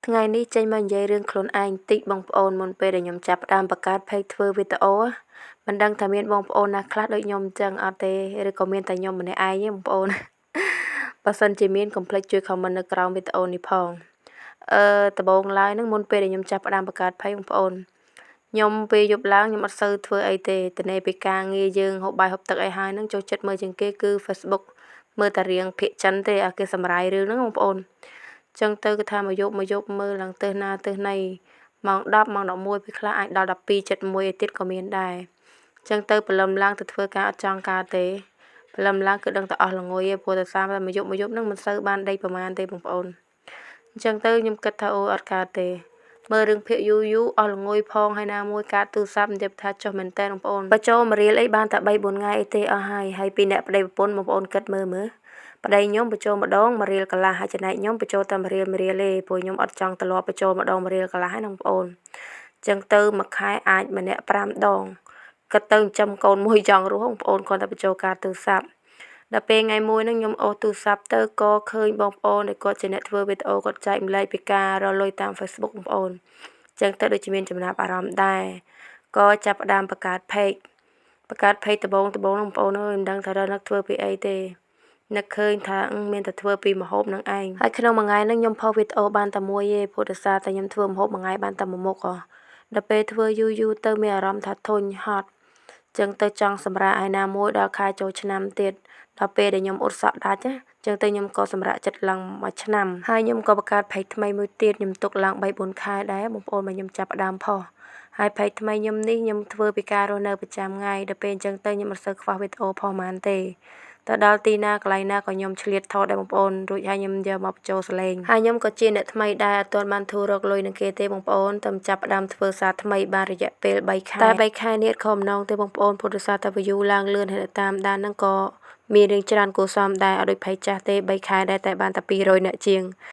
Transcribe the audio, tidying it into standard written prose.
ថ្ងៃនេះចេញមកនិយាយរឿងខ្លួនឯងតិចបងប្អូនមុនពេលដែលខ្ញុំចាប់ផ្ដើមបង្កើត page ធ្វើវីដេអូមិនដឹងថាមានបងប្អូនណាខ្លះដូចខ្ញុំអញ្ចឹងអត់ទេឬក៏មានតែខ្ញុំម្នាក់ឯងទេបងប្អូនបើសិនជាមានកុំភ្លេចជួយ comment នៅក្រោមវីដេអូនេះផងអឺដំបូងឡើយហ្នឹងមុនពេលដែលខ្ញុំចាប់ផ្ដើមបង្កើត page បងប្អូនខ្ញុំពេលយប់ឡើងខ្ញុំអត់សូវធ្វើអីទេតនេពីការងារយើងហូបបាយហូបទឹកអីហើយហ្នឹងចូលចិត្តមើលជាងគេគឺ Facebook មើលតែរឿងភាគចិនទេអាគេសម្រាយរឿងហ្នឹងបងប្អូនចឹងទៅគឺថាមកយប់មកយប់មើលឡើងទៅណាទៅណីម៉ោង10ម៉ោង11ពេលខ្លះអាចដល់12:71ឯទៀតក៏មានដែរចឹងទៅព្រលឹមឡើងទៅធ្វើការអត់ចង់កើតទេព្រលឹមឡើងគឺដឹងតែអស់ល្ងុយឯងព្រោះតែសារតែមកយប់មកយប់ហ្នឹងមិនសូវបានដេកប្រហែលទេបងប្អូនអញ្ចឹងទៅខ្ញុំគិតថាអូអត់កើតទេមើលរឿងភាគយូរយូរអស់ល្ងុយផងហើយណាមួយកាតទូរស័ព្ទនិយាយថាចុះមែនតើបងប្អូនបើចូលមួយរៀលអីបានតែ3 4ថ្ងៃអីទេអស់ហើយហើយពីអ្នកប្តីប្រពន្ធបងប្អូនគិតមើលមើលប្តីខ្ញុំបញ្ចូលម្ដង1រៀលកន្លះហើយចំណែកខ្ញុំបញ្ចូលតែ1រៀល1រៀលទេព្រោះខ្ញុំអត់ចង់ត្រឡប់បញ្ចូលម្ដង1រៀលកន្លះហ្នឹងបងប្អូនចឹងទៅមួយខែអាចម្នាក់5ដងគិតទៅចិញ្ចឹមកូនមួយចង់រស់បងប្អូនគ្រាន់តែបញ្ចូលកាតទូរស័ព្ទដល់ពេលថ្ងៃមួយហ្នឹងខ្ញុំអូសទូរស័ព្ទទៅក៏ឃើញបងប្អូនដែលគាត់ជាអ្នកធ្វើវីដេអូគាត់ចែកម្លែកពីការរកលុយតាម Facebook បងប្អូនចឹងទៅដូចជាមានចំណាប់អារម្មណ៍ដែរក៏ចាប់ផ្ដើមបង្កើត page បង្កើត page ដំបូងដំបូងបងប្អូនអើយមិនដឹងថារនឹកធ្វើពីអីទេនឹកឃើញថាមានតែធ្វើពីម្ហូបនឹងឯងហើយក្នុងមួយថ្ងៃហ្នឹងខ្ញុំផុសវីដេអូបានតែមួយទេព្រោះដោយសារតែខ្ញុំធ្វើម្ហូបមួយថ្ងៃបានតែមួយមុខហ៎ដល់ពេលធ្វើយូរយូរទៅមានអារម្មណ៍ថាធុញហត់ចឹងទៅចង់សម្រាកឯណាមួយដល់ខែចូលឆ្នាំទៀតដល់ពេលដែលខ្ញុំអ៊ុតសក់ដាច់ណាចឹងទៅខ្ញុំក៏សម្រាកចិត្តឡើងមួយឆ្នាំហើយខ្ញុំក៏បង្កើត page ថ្មីមួយទៀតខ្ញុំទុកឡើង3 4ខែដែរបងប្អូនមកខ្ញុំចាប់ផ្ដើមផុសហើយ page ថ្មីខ្ញុំនេះខ្ញុំធ្វើពីការរស់នៅប្រចាំថ្ងៃដល់ពេលអញ្ចឹងទៅខ្ញុំអត់សូវខ្វះវីដេអូផុសហ្មងទេទៅដល់ទីណាកន្លែងណាក៏ខ្ញុំឆ្លៀតថតដែរបងប្អូនរួចហើយខ្ញុំយកមកបញ្ចូលសលេងហើយខ្ញុំក៏ជាអ្នកថ្មីដែរអត់ទាន់បានធូររកលុយនឹងគេទេបងប្អូនតែចាប់ផ្ដើមធ្វើសារថ្មីបានរយៈពេល3ខែតែ3ខែនេះខំម្ដងទេបងប្អូនព្រោះដោយសារតែ view ឡើងលឿនហើយតាមដានហ្នឹងក៏មានរឿងច្រើនគួរសមដែរអត់ដូច page ចាស់ទេ3ខែដែរតែបានតែ200អ្នកជាង។